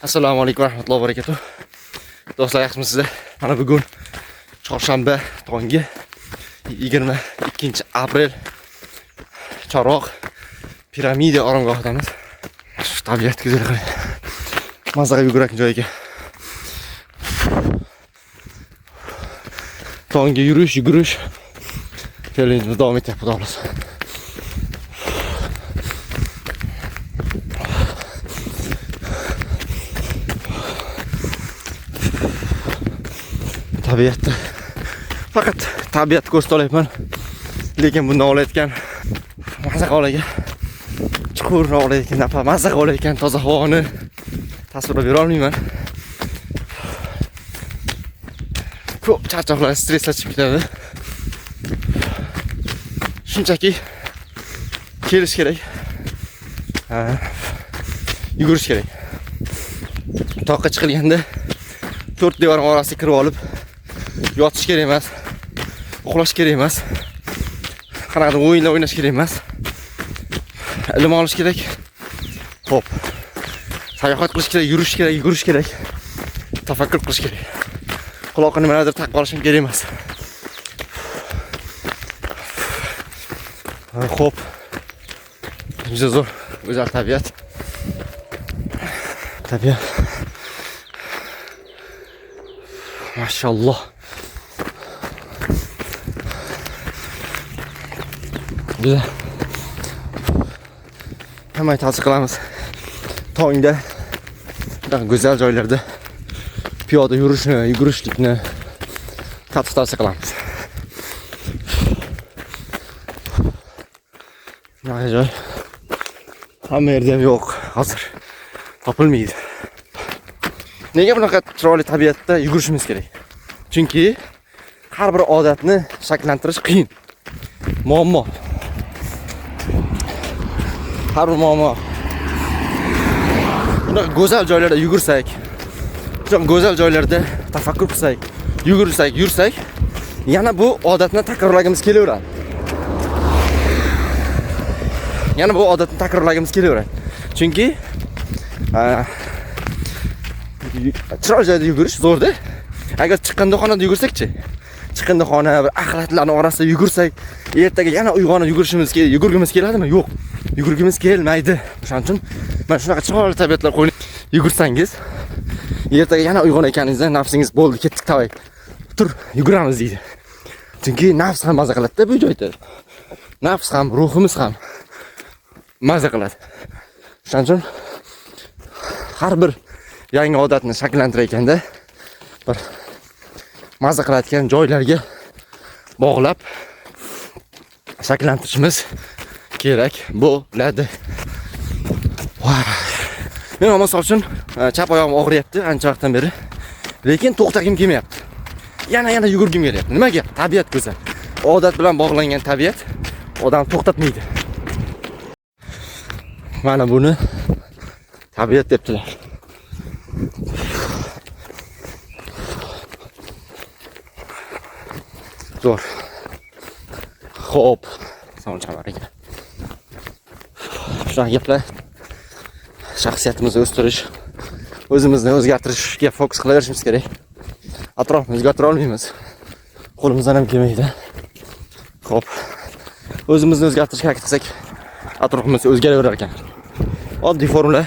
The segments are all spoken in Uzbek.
Assalomu alaykum va rahmatullohi va barakatuh. Do'stlar, yaxshimisizlar? Mana bugun chorshanba tongi 22-aprel Chorvoq piramida oromgohidamiz. Shu tabiat go'zal qarang. Maza qilib yuguradigan joy ekan. Tongi yurish, yugurish challenge'imiz davom etyapti, xudo xohlasa. Tabiatda faqat tabiatni ko'rsata olyapman. Lekin bundan olayotgan maza qilib chuqur olayotgan nafas, maza qilib olayotgan toza havoni tasvirlab bera olmayman. Ko'p charchoqlar, stresslar chiqib ketadi. Shunchaki kelish kerak. Yugurish kerak. Toqqa chiqilganda to'rt devorning orasiga kirib olib yotish kerak emas, uxlash kerak emas, qanaqadir o'yinlar o'ynash kerak emas. Ilm olish kerak. Xo'p. Sayohat qilish kerak, yurish kerak, yugurish kerak. Tafakkur qilish kerak. Quloqqa nimalardir taqib olishim kerak emas. Xo'p. Juda zo'r, go'zal tabiat. Tabiat. Mashalloh. Güzel. Hemen tavsiye qilamiz. Tongda bunaqa go'zal joylarda piyoda yurishni, yugurishlikni qattiq tavsiya qilamiz. Bunaqa joy hamma yerda ham yo'q, hozir topilmaydi. Nega bunaqa chiroyli tabiatda yugurishimiz kerak? Chunki har bir odatni shakllantirish qiyin. Muammo. Har bir muammo. Bunaqa go'zal joylarda yugursak, shunaqa go'zal joylarda tafakkur qilsak, yugursak, yursak, yana bu odatni takrorlagimiz kelaveradi. Yana bu odatni takrorlagimiz kelaveradi. Chunki chiroyli joyda yugurish zo'rda. Agar chiqindixonada yugursak-chi, chiqindixona bir axlatlarning orasida yugursak, ertaga yana uyg'onib yugurishimiz yugurgimiz keladimi? Yo'q. Yugurgimiz kelmaydi. O'shaning uchun mana shunaqa chiroyli tabiatlar qo'yib yugursangiz, ertaga yana uyg'onayotganingizda nafsingiz bo'ldi, ketdik tavay. Tur, yuguramiz deydi. Chunki nafs ham maza qiladi-da bu joyda. Nafs ham, ruhimiz ham maza qiladi. O'shaning uchun har bir yangi odatni shakllantirayotganda bir maza qiladigan joylarga bog'lab shakllantirishimiz kerak bo'ladi. Men misol uchun chap oyog'im og'riyapti ancha vaqtdan beri. Lekin to'xtagim kelmayapti. Yana yugurgim kelyapti. Nimaga? Tabiat go'zal. Odat bilan bog'langan tabiat odam to'xtatmaydi. Mana buni tabiat debdilar. Zo'r. Xo'p, savol ekan. Shunaqa gaplar. Shaxsiyatimizni o'stirish, o'zimizni o'zgartirishga fokus qilaverishimiz kerak. Atrofni o'zgartira olmaymiz. Qo'limizdan ham kelmaydi. Xo'p. O'zimizni o'zgartirishga harakat qilsak, atrofimiz o'zgaraverar ekan. Oddiy formula,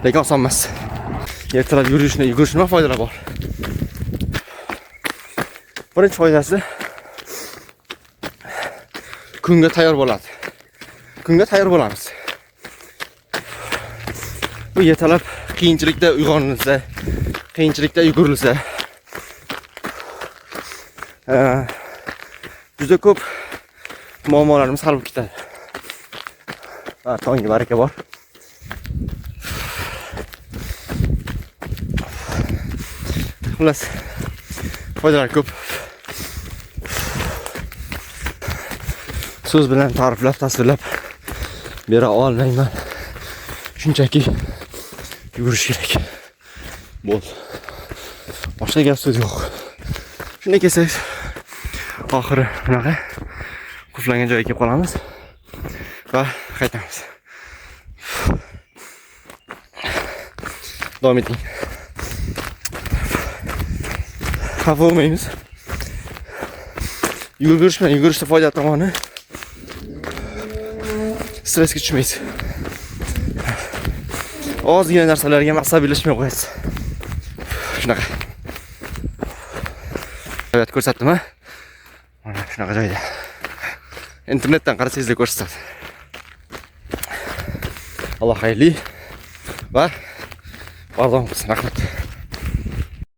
lekin oson emas. Ertalab yurishni, yugurishni nima foydalari bor? Birinchi foydasi kunga tayyor bo'ladi. Kunga tayyor bo'lamiz. Bu ertalab qiyinchilikda uyg'onilsa, qiyinchilikda yugurilsa, juda ko'p muammolarimiz hal bo'lib ketadi. Ha, tongga baraka bor. Xullas, foydalar ko'p. So'z bilan ta'riflab, tasvirlab bera olmayman. Shunchaki yugurish kerak. Bo'ldi. Boshqa gap so'z yo'q. Shunday kelsangiz, oxiri bunaqa qulflangan joyga kelib qolamiz va qaytamiz. Davom eting. Xafa bo'lmaymiz. Yugurish bilan yugurishda foyda tomoni stressga tushmaysiz. Ozgina narsalarga ham asabiylashmay qo'yasiz. Shunaqa. Tabiat ko'rsatdim, ha? Mana shunaqa joyda. Internetdan qarasangizlar ko'rsatadi. Alloh xayrli va bardam qilsin. Rahmat.